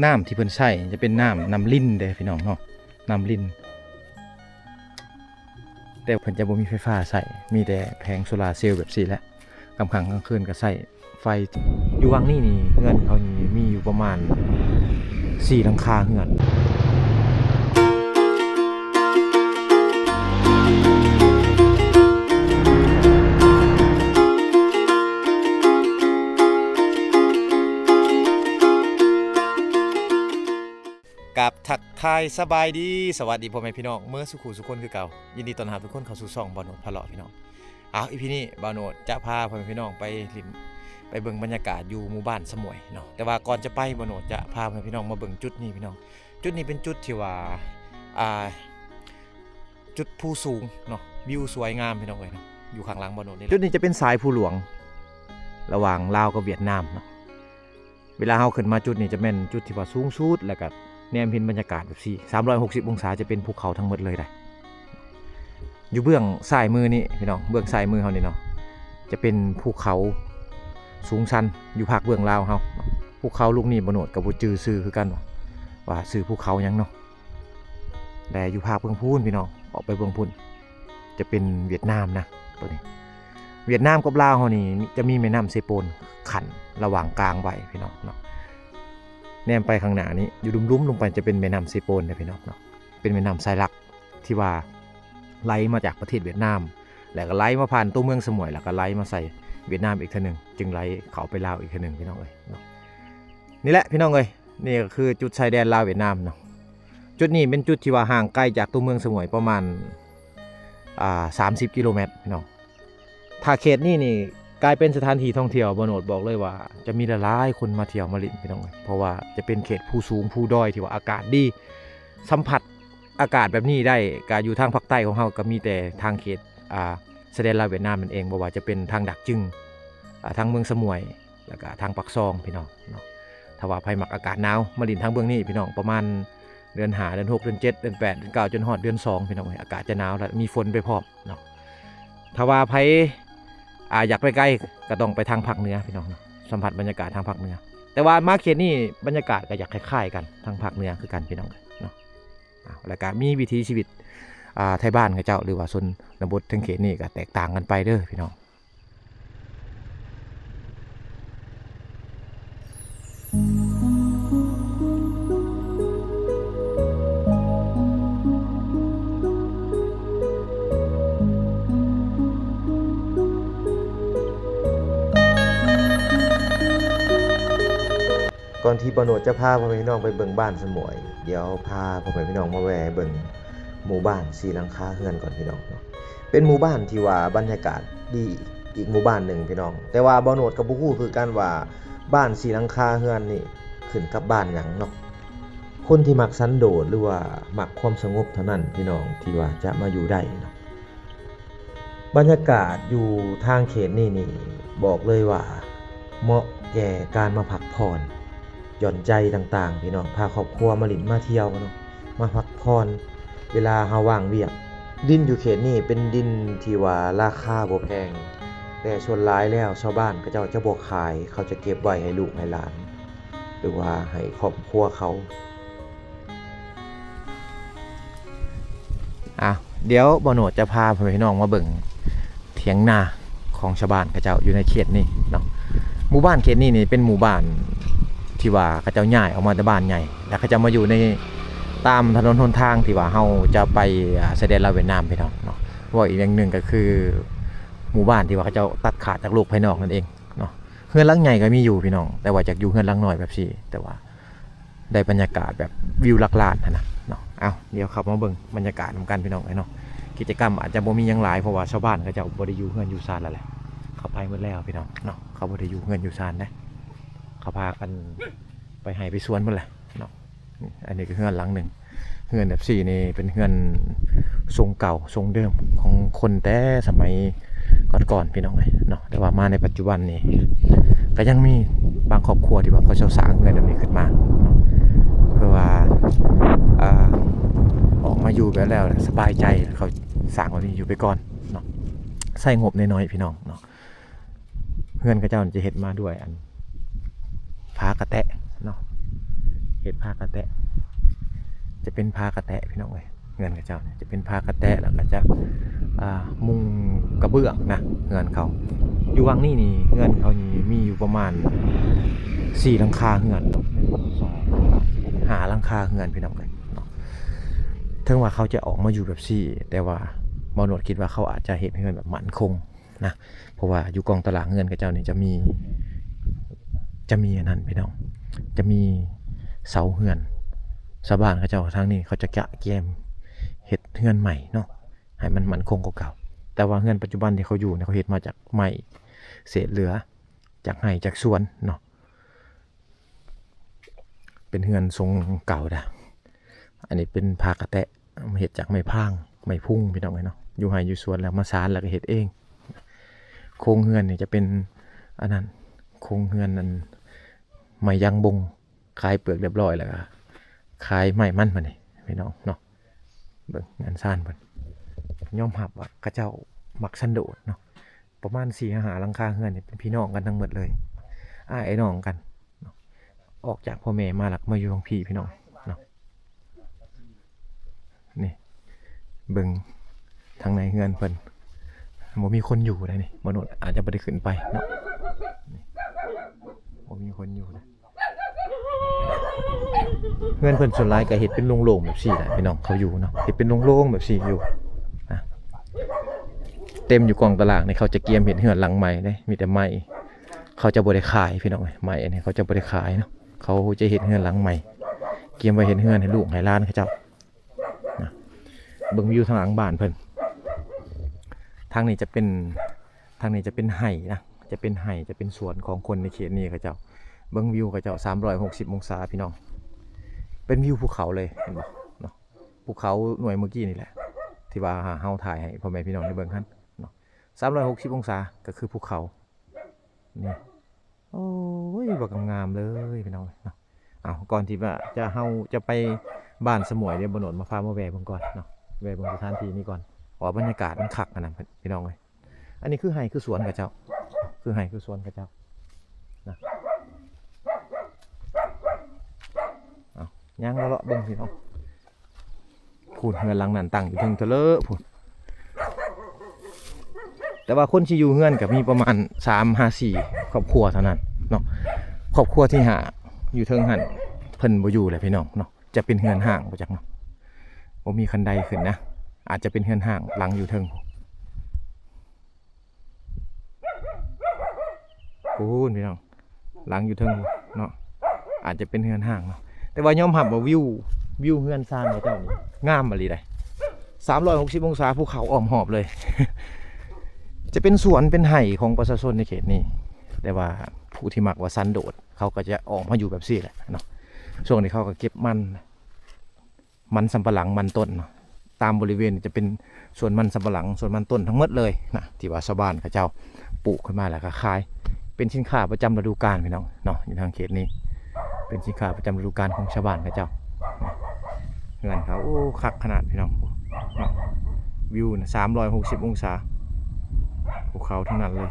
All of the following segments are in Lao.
ນ້ຳທີ່ເພິ່ນໃຊ້ຈະເປັນນ້ຳ ນ້ຳລິນເດ້ພີ່ນ້ອງເນາະ ນ້ຳລິນ ແຕ່ເພິ່ນຈະບໍ່ມີໄຟຟ້າໃຊ້ ມີແຕ່ແຜງໂຊລາເຊວແບບຊີ້ແຫຼະ. ກາງຄ່ຳກາງຄືນກໍໃຊ້ໄຟ. ຢູ່ວັງນີ້ນີ້ ເຮືອນເຂົານີ້ມີຢູ່ປະມານສີ່ຫຼັງຄາເຮືອນ. ກາບທັກທາຍສະບາຍດີ ສະຫວັດດີພໍ່ແມ່ພີ່ນ້ອງເໝິດສູ່ຄູ່ສູ່ຄົນຄືເກົ່າ. ຍິນດີຕ້ອນຮັບທຸກຄົນເຂົ້າສູ່ຊ່ອງບ່າວໂນດພາເລາະພີ່ນ້ອງ. ອ້າວ ອີພີນີ້ບ່າວໂນດຈະພາພໍ່ແມ່ພີ່ນ້ອງໄປຫຼິ້ນ ໄປເບິ່ງບັນຍາກາດຢູ່ໝູ່ບ້ານສະໝວຍເນາະ. ແຕ່ວ່າກ່ອນຈະໄປ ບ່າວໂນດຈະພາພໍ່ແມ່ພີ່ນ້ອງມາເບິ່ງຈຸດນີ້ພີ່ນ້ອງ. ຈຸດນີ້ເປັນຈຸດທີ່ວ່າ ອ່າ ຈຸດພູສູງເນາະ ວິວສວຍງາມພີ່ນ້ອງເອີຍເນາະ ຢູ່ຂ້າງຫຼັງບ່າວໂນດນີ້ແຫຼະ. ຈຸດນີ້ຈະເປັນສາຍພູຫຼວງ ລະຫວ່າງລາວກັບຫວຽດນາມເນາະ. ເວລາເຮົາຂຶ້ນມາຈຸດນີ້ຈະແມ່ນຈຸດທີ່ວ່າສູງສຸດ ແລ້ວກະແນມເຫັນບັນຍາກາດແບບຊີ້ ສາມຮ້ອຍຫົກສິບອົງສາ ຈະເປັນພູເຂົາທັງໝົດເລີຍໄດ໋. ຢູ່ເບື້ອງຊ້າຍມືນີ້ພີ່ນ້ອງ ເບື້ອງຊ້າຍມືເຮົານີ້ເນາະ ຈະເປັນພູເຂົາສູງຊັນ ຢູ່ພາກເບື້ອງລາວເຮົາ. ພູເຂົາລູກນີ້ບ່າວໂນດກໍບໍ່ຈື່ຊື່ຄືກັນວ່າ ວ່າຊື່ພູເຂົາຫຍັງເນາະ. ແລະຢູ່ພາກເບື້ອງພຸ້ນພີ່ນ້ອງ ອອກໄປເບື້ອງພຸ້ນ ຈະເປັນຫວຽດນາມນະ ໂຕນີ້. ຫວຽດນາມກັບລາວເຮົານີ້ຈະມີແມ່ນ້ຳເຊໂປນຂັ້ນລະຫວ່າງກາງໄວ້ພີ່ນ້ອງເນາະ. ແນມໄປຂ້າງໜ້ານີ້ ຢູ່ລຸ່ມໆລົງໄປຈະເປັນແມ່ນ້ຳເຊໂປນເດ້ພີ່ນ້ອງເນາະ. ເປັນແມ່ນ້ຳສາຍຫຼັກທີ່ວ່າໄຫຼມາຈາກປະເທດຫວຽດນາມ ແລ້ວກໍໄຫຼມາຜ່ານຕົວເມືອງສະໝວຍ ແລ້ວກໍໄຫຼມາໃສ່ຫວຽດນາມອີກເທື່ອໜຶ່ງ ຈຶ່ງໄຫຼເຂົ້າໄປລາວອີກເທື່ອໜຶ່ງພີ່ນ້ອງເອີຍເນາະ. ນີ້ແຫຼະພີ່ນ້ອງເອີຍ ນີ້ກໍຄືຈຸດຊາຍແດນລາວຫວຽດນາມເນາະ. ຈຸດນີ້ເປັນຈຸດທີ່ວ່າຫ່າງໄກຈາກຕົວເມືອງສະໝວຍປະມານ ອ່າ ສາມສິບກິໂລແມັດພີ່ນ້ອງ. ຖ້າເຂດນີ້ນີ້ກາຍເປັນສະຖານທີ່ທ່ອງທ່ຽວ ບ່າວໂນດບອກເລີຍວ່າຈະມີຫຼາຍໆຄົນມາທ່ຽວມາຫຼິ້ນພີ່ນ້ອງເອີຍ ເພາະວ່າຈະເປັນເຂດພູສູງພູດອຍທີ່ວ່າອາກາດດີ ສຳຜັດອາກາດແບບນີ້ໄດ້ ກະຢູ່ທາງພາກໃຕ້ຂອງເຮົາ ກະມີແຕ່ທາງເຂດ ອ່າ ຊາຍແດນລາວຫວຽດນາມນັ້ນເອງ ບໍ່ວ່າຈະເປັນທາງດາກຈຶງ ອ່າ ທາງເມືອງສະໝວຍ ແລ້ວກະທາງປາກຊ່ອງພີ່ນ້ອງເນາະ. ຖ້າວ່າໃຜມັກອາກາດໜາວ ມາຫຼິ້ນທາງເບື້ອງນີ້ພີ່ນ້ອງ ປະມານເດືອນຫ້າ ເດືອນຫົກ ເດືອນເຈັດ ເດືອນແປດ ເດືອນເກົ້າ ຈົນຮອດເດືອນສອງພີ່ນ້ອງເອີຍ ອາກາດຈະໜາວ ແລະມີຝົນໄປພ້ອມເນາະ. ຖ້າວ່າໃຜ ອ່າ ຢາກໄປໄກ ກໍຕ້ອງໄປທາງພາກເໜືອພີ່ນ້ອງເນາະ ສຳຜັດບັນຍາກາດທາງພາກເໜືອ. ແຕ່ວ່າມາເຂດນີ້ບັນຍາກາດກໍຢາກຄ້າຍໆກັນ ທາງພາກເໜືອຄືກັນພີ່ນ້ອງເນາະ. ອ່າ ແລ້ວກໍມີວິຖີຊີວິດ ອ່າ ໄທບ້ານເຂົາເຈົ້າ ຫຼືວ່າຊົນນະບົດທາງເຂດນີ້ກໍແຕກຕ່າງກັນໄປເດີພີ່ນ້ອງ. ກ່ອນທີ່ບ່າວໂນດຈະພາພໍ່ແມ່ພີ່ນ້ອງໄປເບິ່ງບ້ານສະໝວຍ ດຽວພາພໍ່ແມ່ພີ່ນ້ອງມາແວ່ເບິ່ງ ໝູ່ບ້ານສີ່ຫຼັງຄາເຮືອນກ່ອນພີ່ນ້ອງເນາະ. ເປັນໝູ່ບ້ານທີ່ວ່າບັນຍາກາດດີອີກໝູ່ບ້ານໜຶ່ງພີ່ນ້ອງ ແຕ່ວ່າບ່າວໂນດກໍບໍ່ຮູ້ຄືກັນວ່າ ບ້ານສີ່ຫຼັງຄາເຮືອນນີ້ຂຶ້ນກັບບ້ານຫຍັງເນາະ. ຄົນທີ່ມັກສັນໂດດ ຫຼືວ່າມັກຄວາມສະຫງົບເທົ່ານັ້ນພີ່ນ້ອງ ທີ່ວ່າຈະມາຢູ່ໄດ້ເນາະ. ບັນຍາກາດຢູ່ທາງເຂດນີ້ນີ້ ບອກເລີຍວ່າເໝາະແກ່ການມາພັກຜ່ອນ ຢ່ອນໃຈຕ່າງໆ ພີ່ນ້ອງ ພາຄອບຄົວມາຫຼິ້ນມາທ່ຽວເນາະ ມາພັກຜ່ອນເວລາເຮົາວ່າງວຽກ. ດິນຢູ່ເຂດນີ້ເປັນດິນທີ່ວ່າລາຄາບໍ່ແພງ ແຕ່ສ່ວນຫຼາຍແລ້ວຊາວບ້ານເຂົາເຈົ້າຈະບໍ່ຂາຍ ເຂົາຈະເກັບໄວ້ໃຫ້ລູກໃຫ້ຫຼານ ຫຼືວ່າໃຫ້ຄອບຄົວເຂົາ. ອ່ະ ດຽວບ່າວໂນດຈະພາພໍ່ແມ່ພີ່ນ້ອງມາເບິ່ງຖຽງນາຂອງຊາວບ້ານເຂົາເຈົ້າຢູ່ໃນເຂດນີ້ເນາະ. ໝູ່ບ້ານເຂດນີ້ນີ້ເປັນໝູ່ບ້ານທີ່ວ່າເຂົາເຈົ້າຍ້າຍອອກມາແຕ່ບ້ານໃຫຍ່ ແລ້ວເຂົາເຈົ້າມາຢູ່ໃນຕາມຖະໜົນຫົນທາງທີ່ວ່າເຮົາຈະໄປ ອ່າ ຊາຍແດນລາວຫວຽດນາມພີ່ນ້ອງເນາະ. ເວົ້າອີກຢ່າງໜຶ່ງກໍຄືໝູ່ບ້ານທີ່ວ່າເຂົາເຈົ້າຕັດຂາດຈາກໂລກພາຍນອກນັ້ນເອງເນາະ. ເຮືອນຫຼັງໃຫຍ່ກໍມີຢູ່ພີ່ນ້ອງ ແຕ່ວ່າຈາກຢູ່ເຮືອນຫຼັງນ້ອຍແບບຊີ້ ແຕ່ວ່າ ໄດ້ບັນຍາກາດແບບວິວຫຼັກລ້ານຫັ້ນນະເນາະ. ເອົ້າ ດຽວເຂົ້າມາເບິ່ງບັນຍາກາດນຳກັນພີ່ນ້ອງເອີຍເນາະ. ກິດຈະກຳອາດຈະບໍ່ມີຫຍັງຫຼາຍ ເພາະວ່າຊາວບ້ານເຂົາເຈົ້າບໍ່ໄດ້ຢູ່ເຮືອນຢູ່ຊານແລ້ວແຫຼະ ເຂົາໄປໝົດແລ້ວພີ່ນ້ອງເນາະ. ເຂົາບໍ່ໄດ້ຢູ່ເຮືອນຢູ່ຊານເດ້ ເຂົາພາກັນໄປໄຮ່ໄປສວນໝົດແຫຼະເນາະ. ອັນນີ້ກໍເຮືອນຫຼັງໜຶ່ງ ເຮືອນແບບຊີ້ນີ້ເປັນເຮືອນຊົງເກົ່າຊົງເດີມຂອງຄົນແຕ່ສະໄໝກ່ອນໆ ພີ່ນ້ອງເອີຍເນາະ. ແຕ່ວ່າມາໃນປັດຈຸບັນນີ້ ກໍຍັງມີບາງຄອບຄົວທີ່ວ່າເຂົາເຈົ້າສ້າງເຮືອນແບບນີ້ຂຶ້ນມາເນາະ ເພື່ອວ່າ ອ່າ ອອກມາຢູ່ແບບແລ້ວສະບາຍໃຈ ເຂົາສ້າງແບບນີ້ຢູ່ໄປກ່ອນເນາະ ໃຊ້ງົບນ້ອຍໆ ພີ່ນ້ອງເນາະ. ເຮືອນເຂົາເຈົ້າຈະເຮັດມາດ້ວຍອັນ ຝາກະແຕະເນາະ ເຮັດຝາກະແຕະ ຈະເປັນຝາກະແຕະພີ່ນ້ອງເອີຍ. ເຮືອນເຂົາເຈົ້ານີ້ຈະເປັນຝາກະແຕະ ແລ້ວກໍຈະ ອ່າ ມຸງກະເບື້ອງນະ ເຮືອນເຂົາ. ຢູ່ວັງນີ້ນີ້ ເຮືອນເຂົານີ້ມີຢູ່ປະມານສີ່ຫຼັງຄາເຮືອນເນາະ ໜຶ່ງ ສອງ ສາມ ສີ່ ຫ້າຫຼັງຄາເຮືອນພີ່ນ້ອງເອີຍເນາະ. ເຖິງວ່າເຂົາຈະອອກມາຢູ່ແບບຊີ້ ແຕ່ວ່າບ່າວໂນດຄິດວ່າເຂົາອາດຈະເຮັດເຮືອນແບບໝັ້ນຄົງ ນະ ເພາະວ່າຢູ່ກ້ອງຕາລາງເຮືອນເຂົາເຈົ້ານີ້ຈະມີ ຈະມີອັນນັ້ນພີ່ນ້ອງ ຈະມີເສົາເຮືອນ. ຊາວບ້ານເຂົາເຈົ້າທາງນີ້ເຂົາຈະກະກຽມເຮັດເຮືອນໃໝ່ເນາະ ໃຫ້ມັນໝັ້ນຄົງກວ່າເກົ່າ. ແຕ່ວ່າເຮືອນປັດຈຸບັນທີ່ເຂົາຢູ່ນີ້ ເຂົາເຮັດມາຈາກໄມ້ເສດເຫຼືອ ຈາກໄຮ່ຈາກສວນເນາະ. ເປັນເຮືອນຊົງເກົ່າດາ. ອັນນີ້ເປັນຝາກະແຕະ ເຮັດຈາກໄມ້ພາງ ໄມ້ພຸງພີ່ນ້ອງເອີຍເນາະ. ຢູ່ໄຮ່ຢູ່ສວນແລ້ວມາສານແລ້ວກໍເຮັດເອງ. ໂຄງເຮືອນນີ້ຈະເປັນອັນນັ້ນ ໂຄງເຮືອນອັນໄມ້ຢາງບົງ ຄາຍເປືອກຮຽບຮ້ອຍແລ້ວກໍຄາຍໄມ້ມັນບາດນີ້ພີ່ນ້ອງເນາະ. ເບິ່ງເຮືອນຊານເພິ່ນ ຍອມຮັບວ່າເຂົາເຈົ້າມັກສັນໂດດເນາະ. ປະມານສີ່ຫາຫ້າຫຼັງຄາເຮືອນນີ້ເປັນພີ່ນ້ອງກັນທັງໝົດເລີຍ ອ້າຍນ້ອງກັນເນາະ. ອອກຈາກພໍ່ແມ່ມາແລ້ວກໍມາຢູ່ທາງພີ້ພີ່ນ້ອງເນາະ. ນີ້ເບິ່ງທາງໃນເຮືອນເພິ່ນ ບໍ່ມີຄົນຢູ່ໃດນີ້. ບ່າວໂນດອາດຈະບໍ່ໄດ້ຂຶ້ນໄປເນາະ ນີ້ ບໍ່ມີຄົນຢູ່ນະ. ເຮືອນເພິ່ນສ່ວນຫຼາຍກໍເຮັດເປັນໂລ່ງໆແບບຊີ້ແຫຼະພີ່ນ້ອງ ເຂົາຢູ່ເນາະ ເຮັດເປັນໂລ່ງໆແບບຊີ້ຢູ່ນະ. ເຕັມຢູ່ກ້ອງຕາລາງນີ້ ເຂົາຈະກຽມເຮັດເຮືອນຫຼັງໃໝ່ເດ້ ມີແຕ່ໄມ້. ເຂົາຈະບໍ່ໄດ້ຂາຍພີ່ນ້ອງເອີຍ ໄມ້ອັນນີ້ເຂົາຈະບໍ່ໄດ້ຂາຍເນາະ. ເຂົາຈະເຮັດເຮືອນຫຼັງໃໝ່ ກຽມໄວ້ເຮັດເຮືອນໃຫ້ລູກໃຫ້ຫຼານເຂົາເຈົ້ານະ. ເບິ່ງວິວທາງຫຼັງບ້ານເພິ່ນ ທາງນີ້ຈະເປັນ ທາງນີ້ຈະເປັນໄຮ່ນະ ຈະເປັນໄຮ່ ຈະເປັນສວນຂອງຄົນໃນເຂດນີ້ເຂົາເຈົ້າ. ເບິ່ງວິວເຂົາເຈົ້າສາມຮ້ອຍຫົກສິບອົງສາພີ່ນ້ອງ ເປັນວິວພູເຂົາເລີຍ ເຫັນບໍ່ເນາະ. ພູເຂົາໜ່ວຍເມື່ອກີ້ນີ້ແຫຼະ ທີ່ວ່າເຮົາຖ່າຍໃຫ້ພໍ່ແມ່ພີ່ນ້ອງໄດ້ເບິ່ງຫັ້ນເນາະ ສາມຮ້ອຍຫົກສິບອົງສາ ກໍຄືພູເຂົານີ້. ໂອ້ຍ ບັກງາມໆເລີຍພີ່ນ້ອງເນາະ. ເອົາ ກ່ອນທີ່ວ່າຈະ ເຮົາຈະໄປບ້ານສະໝວຍເດ ບ່າວໂນດມາ ພາມາແວ່ເບິ່ງກ່ອນເນາະ ແວ່ເບິ່ງສະຖານທີ່ນີ້ກ່ອນ ເພາະວ່າບັນຍາກາດມັນຄັກຂະໜາດ ພີ່ນ້ອງເອີຍ. ອັນນີ້ຄືໄຮ່ຄືສວນເຂົາເຈົ້າ ຄືໄຮ່ຄືສວນເຂົາເຈົ້ານະ. ເອົາ ຍ່າງເລາະໆເບິ່ງພີ່ນ້ອງ. ພຸ້ນ ເຮືອນຫຼັງນັ້ນຕັ້ງຢູ່ເທິງເທີເລີພຸ້ນ ແຕ່ວ່າຄົນທີ່ຢູ່ເຮືອນກໍມີປະມານສາມຫາສີ່ຄອບຄົວເທົ່ານັ້ນເນາະ. ຄອບຄົວທີຫ້າຢູ່ເທິງຫັ້ນ ເພິ່ນບໍ່ຢູ່ແລ້ວພີ່ນ້ອງເນາະ. ຈະເປັນເຮືອນຮ້າງບໍ່ຈັກເນາະ ບໍ່ມີຄັນໄດຂຶ້ນນະ ອາດຈະເປັນເຮືອນຮ້າງຫຼັງຢູ່ເທິງ. ພຸ້ນພີ່ນ້ອງ ຫຼັງຢູ່ເທິງເນາະ ອາດຈະເປັນເຮືອນຮ້າງເນາະ. ແຕ່ວ່າຍອມຮັບວ່າວິວ ວິວເຮືອນຊານເຂົາເຈົ້ານີ້ງາມອີ່ຫຼີໃດ໋ ສາມຮ້ອຍຫົກສິບອົງສາ ພູເຂົາອ້ອມຮອບເລີຍ. ຈະເປັນສວນເປັນໄຮ່ຂອງປະຊາຊົນໃນເຂດນີ້ ແຕ່ວ່າຜູ້ທີ່ມັກວ່າສັນໂດດ ເຂົາກໍຈະອອກມາຢູ່ແບບຊີ້ແຫຼະເນາະ. ຊ່ວງນີ້ເຂົາກໍເກັບມັນ ມັນສຳປະຫຼັງ ມັນຕົ້ນເນາະ. ຕາມບໍລິເວນຈະເປັນສວນມັນສຳປະຫຼັງ ສວນມັນຕົ້ນທັງໝົດເລີຍນະ ທີ່ວ່າຊາວບ້ານເຂົາເຈົ້າປູກຂຶ້ນມາແລ້ວກໍຂາຍ ເປັນສິນຄ້າປະຈຳລະດູການພີ່ນ້ອງເນາະ. ຢູ່ທາງເຂດນີ້ເປັນສິນຄ້າປະຈຳລະດູການຂອງຊາວບ້ານເຂົາເຈົ້າ. ເຮືອນເຂົາ ໂອ້ ຄັກຂະໜາດພີ່ນ້ອງເນາະ ວິວນະ ສາມຮ້ອຍຫົກສິບອົງສາ ພູເຂົາທັງນັ້ນເລີຍ.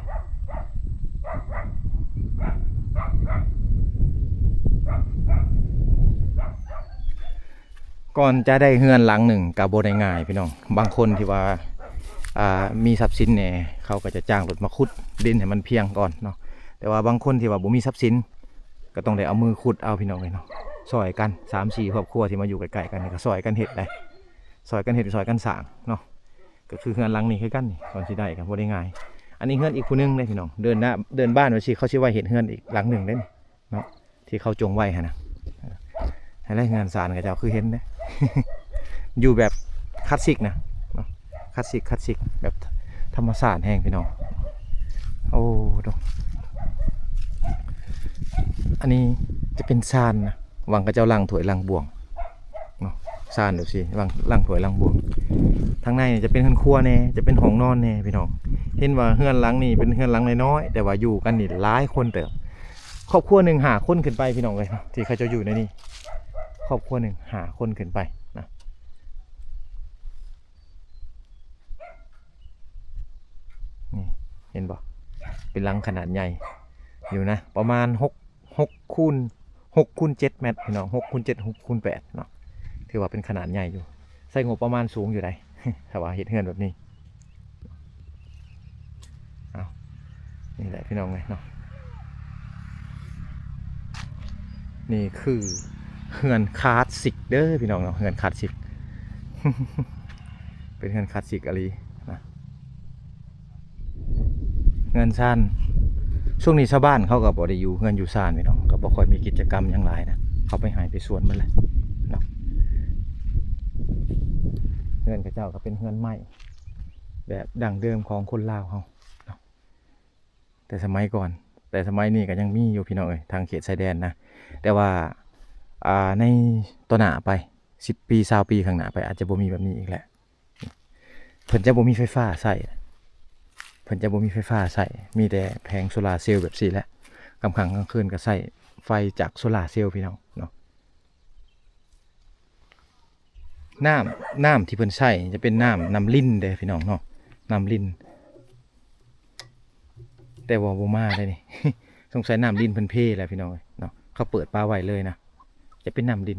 ກ່ອນຈະໄດ້ເຮືອນຫຼັງໜຶ່ງກໍບໍ່ໄດ້ງ່າຍພີ່ນ້ອງ. ບາງຄົນທີ່ວ່າ ອ່າ ມີຊັບສິນແດ່ ເຂົາກໍຈະຈ້າງລົດມາຂຸດດິນໃຫ້ມັນພຽງກ່ອນເນາະ. ແຕ່ວ່າບາງຄົນທີ່ວ່າບໍ່ມີຊັບສິນ ກໍຕ້ອງໄດ້ເອົາມືຂຸດເອົາພີ່ນ້ອງເອີຍເນາະ. ຊ່ອຍກັນ ສາມສີ່ຄອບຄົວທີ່ມາຢູ່ໃກ້ໆກັນນີ້ ກໍຊ່ອຍກັນເຮັດໄດ໋ ຊ່ອຍກັນເຮັດ ຊ່ອຍກັນສ້າງເນາະ. ກໍຄືເຮືອນຫຼັງນີ້ຄືກັນນີ້ ກ່ອນຊິໄດ້ກໍບໍ່ໄດ້ງ່າຍ. ອັນນີ້ເຮືອນອີກຜູ້ໜຶ່ງເດ້ພີ່ນ້ອງ ເດີນໜ້າ ເດີນບ້ານວ່າຊິ ເຂົາຊິໄວ້ເຮັດເຮືອນອີກຫຼັງໜຶ່ງເດ້ນີ້ ເນາະ ທີ່ເຂົາຈົງໄວ້ຫັ້ນນະ. ຫັ້ນແຫຼະເຮືອນຊານເຂົາເຈົ້າຄືເຫັນເດ້ ຢູ່ແບບຄລາສສິກນະເນາະ ຄລາສສິກ ຄລາສສິກ ແບບທຳມະຊາດແຮງພີ່ນ້ອງ. ໂອ້ ໂດ ອັນນີ້ຈະເປັນຊານນະ ຫວ່າງເຂົາເຈົ້າລ້າງຖ້ວຍລ້າງບ່ວງ ເນາະ ຊານແບບຊີ້ ລ້າງ ລ້າງຖ້ວຍລ້າງບ່ວງ. ທາງໃນຈະເປັນເຮືອນຄົວແດ່ ຈະເປັນຫ້ອງນອນແດ່ພີ່ນ້ອງ. ເຫັນວ່າເຮືອນຫຼັງນີ້ເປັນເຮືອນຫຼັງນ້ອຍໆ ແຕ່ວ່າຢູ່ກັນນີ້ຫຼາຍຄົນເຕີບ ຄອບຄົວໜຶ່ງຫ້າຄົນຂຶ້ນໄປພີ່ນ້ອງເອີຍ ທີ່ເຂົາເຈົ້າຢູ່ໃນນີ້ ຄອບຄົວໜຶ່ງຫ້າຄົນຂຶ້ນໄປນະ. ນີ້ ເຫັນບໍ່ ເປັນຫຼັງຂະໜາດໃຫຍ່ຢູ່ນະ ປະມານຫົກ ຫົກຄູນ ຫົກຄູນເຈັດແມັດພີ່ນ້ອງ ຫົກຄູນເຈັດ ຫົກຄູນແປດເນາະ ຖືວ່າເປັນຂະໜາດໃຫຍ່ຢູ່ ໃຊ້ງົບປະມານສູງຢູ່ໃດ໋ ຖ້າວ່າເຮັດເຮືອນແບບນີ້ ເອົາ ນີ້ແຫຼະພີ່ນ້ອງເອີຍເນາະ ນີ້ຄືເຮືອນຄລາສສິກເດີພີ່ນ້ອງເນາະ ເຮືອນຄລາສສິກ ເປັນເຮືອນຄລາສສິກອີ່ຫຼີນະ ເຮືອນຊານ ຊ່ວງນີ້ຊາວບ້ານເຂົາກໍບໍ່ໄດ້ຢູ່ເຮືອນຢູ່ຊານພີ່ນ້ອງ ກໍບໍ່ຄ່ອຍມີກິດຈະກຳຫຍັງຫຼາຍນະ ເຂົາໄປໄຮ່ໄປສວນໝົດແລ້ວເນາະ ເຮືອນເຂົາເຈົ້າກໍເປັນເຮືອນໄມ້ແບບດັ້ງເດີມຂອງຄົນລາວເຮົາເນາະ ແຕ່ສະໄໝກ່ອນ ແຕ່ສະໄໝນີ້ກໍຍັງມີຢູ່ພີ່ນ້ອງເອີຍ ທາງເຂດຊາຍແດນນະ ແຕ່ວ່າ ອ່າ ໃນຕໍ່ໜ້າໄປ ສິບປີ ຊາວປີຂ້າງໜ້າໄປ ອາດຈະບໍ່ມີແບບນີ້ອີກແລ້ວ ເພິ່ນຈະບໍ່ມີໄຟຟ້າໃຊ້ ເພິ່ນຈະບໍ່ມີໄຟຟ້າໃຊ້ ມີແຕ່ແຜງໂຊລາເຊວແບບຊີ້ແຫຼະ ກາງຄ່ຳກາງຄືນກໍໃຊ້ໄຟຈາກໂຊລາເຊວພີ່ນ້ອງເນາະ ນ້ຳ ນ້ຳທີ່ເພິ່ນໃຊ້ຈະເປັນນ້ຳ ນ້ຳລິນເດ້ພີ່ນ້ອງເນາະ ນ້ຳລິນ ແຕ່ວ່າບໍ່ມາໄດ໋ນີ້ ສົງໄສນ້ຳລິນເພິ່ນເພແລ້ວພີ່ນ້ອງເອີຍເນາະ ເຂົາເປີດປາໄວ້ເລີຍນະ ຈະເປັນນ້ຳລິນ